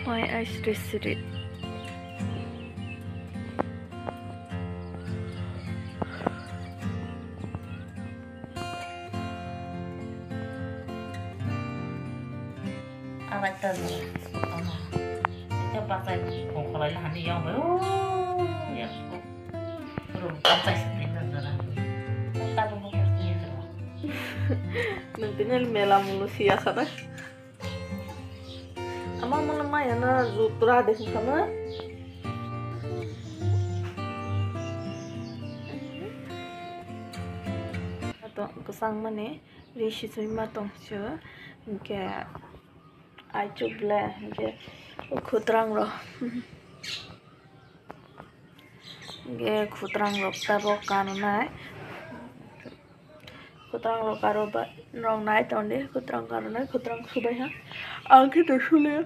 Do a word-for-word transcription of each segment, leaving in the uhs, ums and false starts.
Ai, ai, sri, sri. Abai ta ni. Ita pasai kongkolai la hani yang bai. Oh, ya. Rum pasai sini na zara. Tabuk ni. Nung tini mela mulu siya sana. Ama mano maya na jutra de kama. To kwchang mani ri sisoi ma tong sio, hinkhe aichuk ble hinkhe khutrang ro. Ge khutrang rok tabok kanunai. Khutrang rok aro ba rok nai tongdi, khutrang kanunai, khutrang subai ha. Ang khe to sule.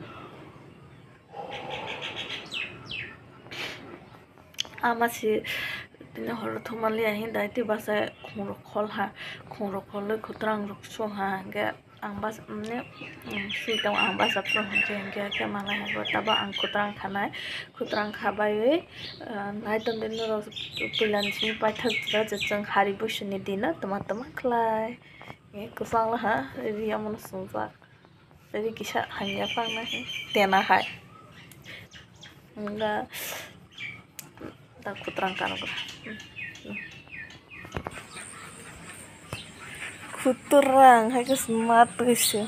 Ama si tini horo thumaliya hin dai ti basa khungrok khol ha, khungrok khol le khutrang rok so ha, ge Ang bas, mane, mm, sui tong ang basa phone hwnkhe, hwnkhe, hwnkhe manai hai bo tabo ang khutrang khanai, khutrang khabaiwi, ah, naitom de norok puila ni simi paithak jora je chwng hari buisuni dino toma toma khlai. E kwchang laha, ri omono swngjak. Ri kisa hamya phang nai, tena hai. Wngkha. Da khutrang kanukra. Khutrang hai khe smat twisa.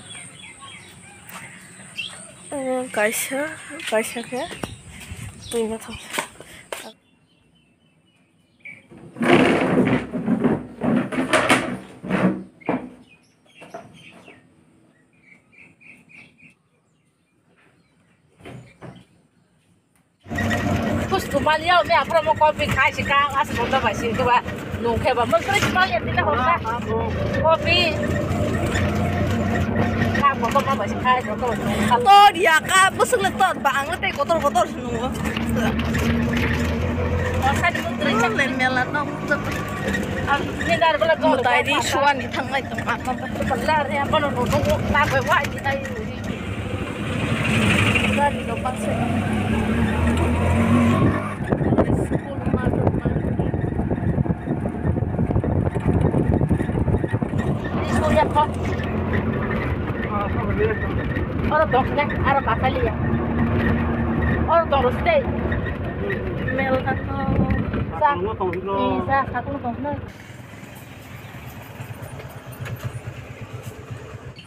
Kaisa, kaisa khe twima thang. Pustu maliya me aphra mo kopi khai si ka as bonda bai si ba nung khe ba mo kre si maliya tila hoksa kopi ka mo ko ma bai si khai ko ko nung ka. Tor ya ka busuk le tor ba ang le te kotor kotor nung. Hoksa ni mo kre si le mela no. Ni dar bala ko tai di suan ni thang lai tong ma ma. Ko lar he ba no no ko ta ko wa di tai. Gari rok baksa. Oro tong sini, aro kasali ya. Oro tong sini. Mel kato. Sa. Sa, sakung tong sini.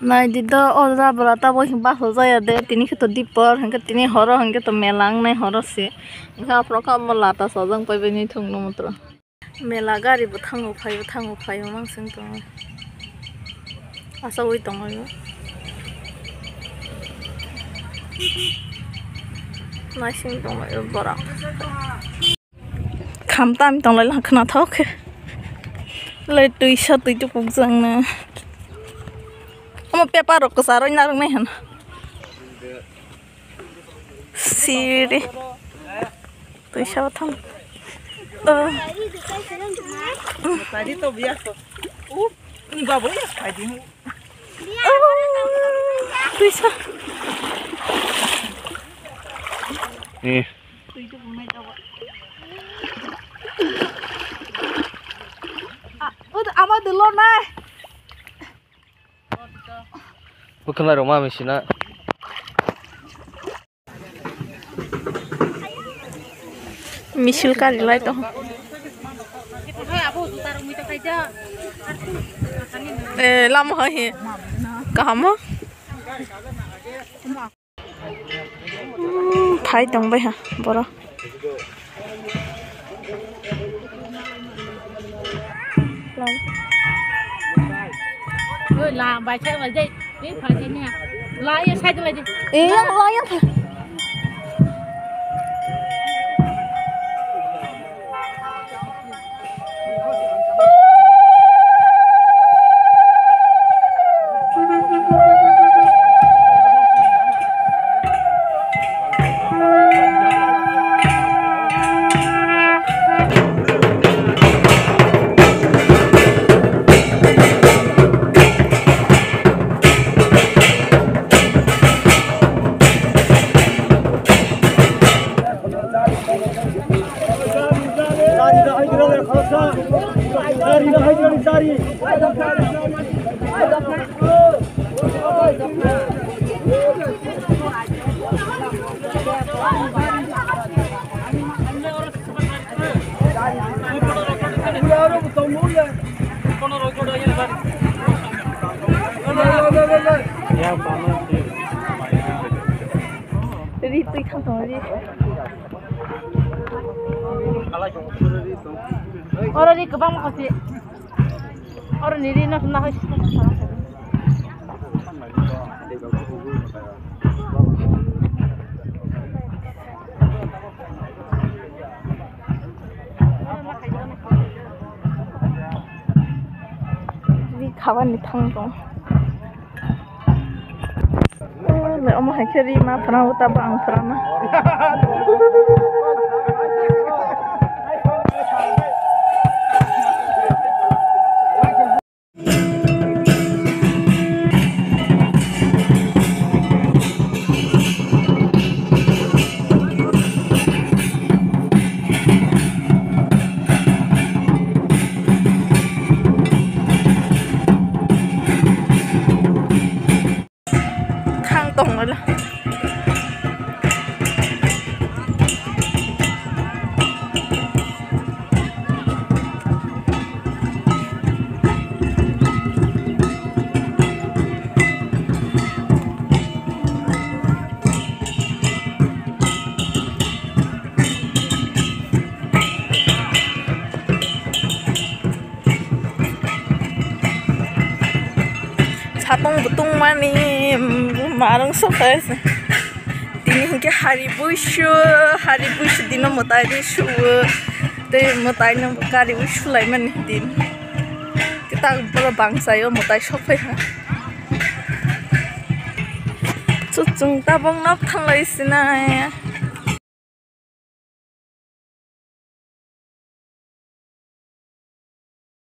Nai di do, o jabra tabo himba hojaya de, tini khe to dipor, hingke tini horo, hingke to mela wngnai horo se. Hingke aphuru khe omo lata sajang pai bai ni thung nw mutro. Mela gari bo thango phaio, thango phaio mang sing tongo. Achawi tongo. Naising tongo borok. Kham tam tong lai lang khna thok khe. Lai twi sa twi tu kuk jang na. Omo paper rok kwcharo narwk nai hwn. Siri. Twi sa thang. Oh. Tadi to biya to. U, ni babo ya tadi. Oh. Twi sa. Eh. Ama dolo nai. Bwkhwnai rok ma misi na. Misil kari lai tong. Eh, lama hai he. Kaham o? Hmm, phai tong bai ha, boro. Oi, la, bai, sai, bai, jai. Ni phai, ni, la, ye, sai, bai, jai. Eh, yang la, yang phai. Ri twi thang tongo, ri. Oro ri kwbangma kasi. Oro ni ri no na hoi. Ri khabani thang tong. Omo hai khe ri ma phwrang o, tabuk ang phwrang na. Thang tong la. Satung butung mani, mm, marung sokai se. Tini hinkhe hari buisu, hari buisu dino mwtai ri suo. Tei mwtai no kari ui sulai mani din. Kita boro bangsa yo mwtai sopai ha. Chuchung tabok nok thanglai sinai.